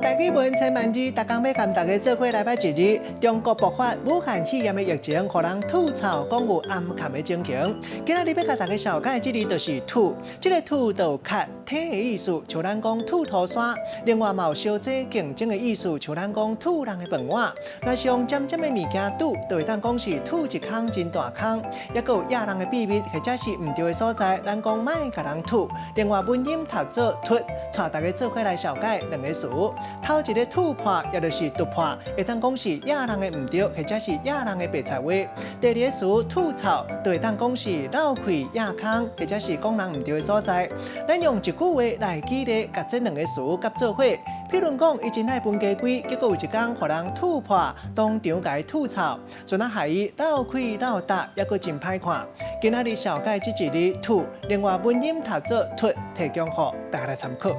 台語文千萬字，逐工欲共大家做伙來捌一字。中國爆發武漢肺炎的疫情，予人吐槽講有掩崁的情形。今仔日欲共大家紹介這字就是吐，這个吐就有咳體的意思，像咱講吐塗山。另外嘛有相爭競爭的意思，像咱講吐人的飯碗。若是用尖尖的物件拄，就會當講是吐一空真大空。抑閣有野人的秘密，或者是毋對的所在，咱講莫共人吐。另外文音讀做突，帶大家做伙來紹介兩個詞。頭一个吐破，也就是突破，會當講是野人的毋對，或者是野人的白賊話。第二個詞吐槽，就會當講是漏氣野空，或者是講人毋對的所在。咱用一句話來舉例，共這兩个詞佮做伙。譬如講，伊真愛分家規，結果有一工予人吐破，當場共伊吐槽，陣仔害伊漏氣漏焦，抑閣真歹看。今仔日紹介這一字吐，另外文音讀做突，提供予大家來參考。